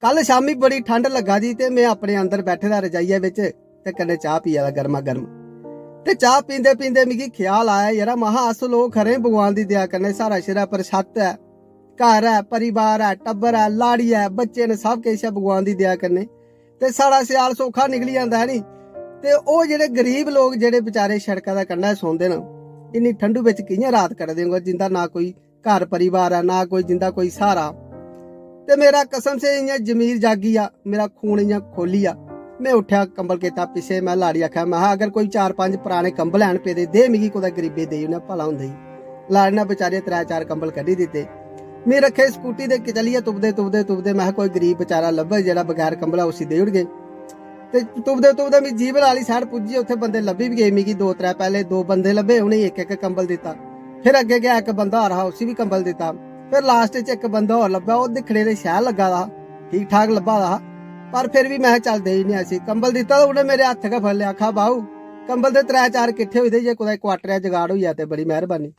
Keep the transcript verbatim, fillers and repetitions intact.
कल शामी बड़ी ठंड लग्गा दी ते में अपने अंदर बैठे दा रजाइयै बिच ते कन्नै चाह् पिया दा गर्मा गर्म। ते चाह् पींदे पींदे मिगी ख्याल आया, "यरा," महां, "अस लोक खरे भगवान दी दया कन्नै, साढ़ा सिरै पर छत्त ऐ, घर ऐ, परिवार ऐ, टब्बर ऐ, लाड़ी ऐ, बच्चे न, सब किश ऐ भगवान दी दया कन्नै। ते साढ़ा स्याल सौखा निकली जंदा ऐ नी। ते ओह् जेह्ड़े गरीब लोक जेह्ड़े बेचारे सड़का दे कंढै सौंदे न, इन्नी ठंडू बिच कि'यां रात कटदे होङन, जिंदा ना कोई घर परिवार ऐ, ना कोई, जिंदा कोई स्हारा।" ते मेरा कसम से इ'यां जमीर जागी गेआ, मेरा खून इ'यां खोली गेआ। में उट्ठेआ, कंबल कीता पिच्छे, में लाड़ी आखेआ, महां, "अगर कोई चार पंज पराने कंबल हैन पेदे, दे मिगी, कुतै गरीबे देई ओड़ना, भला होंदा ई।" लाड़ी ने बेचारी त्रै चार कंबल कड्ढी दित्ते। में रक्खे स्कूटी ते चलियै तुपदे, तुपदे, तुपदे, महां, "कोई गरीब बेचारा लब्भै जेह्ड़ा बगैर कंबला, उसी देई ओड़गे।" ते तुपदे, तुपदे में जीवल आह्ली side पुज्जी, उत्थै बंदे लब्भी बी गे मिगी दो त्रै। पैह्ले दो बंदे लब्भे, उ'नेंगी इक इक कंबल दित्ता। फिर अग्गें गेआ, इक बंदा होर हा, उसी बी कंबल दित्ता। फिर last च इक बंदा होर लब्भा, ओह् दिक्खने दे शैल लग्गा दा हा, ठीक ठाक लब्भा दा हा, पर फिर बी में, "चल, देई ओड़ने आं इसी।" कंबल दित्ता ते उ'नें मेरे हत्थ गै फड़ी लेआ, आखा, "बाऊ, कंबल ते त्रै चार किट्ठे होई दे, जे कुतै quarter दा जुगाड़ होई जा ते बड़ी मेहरबानी।"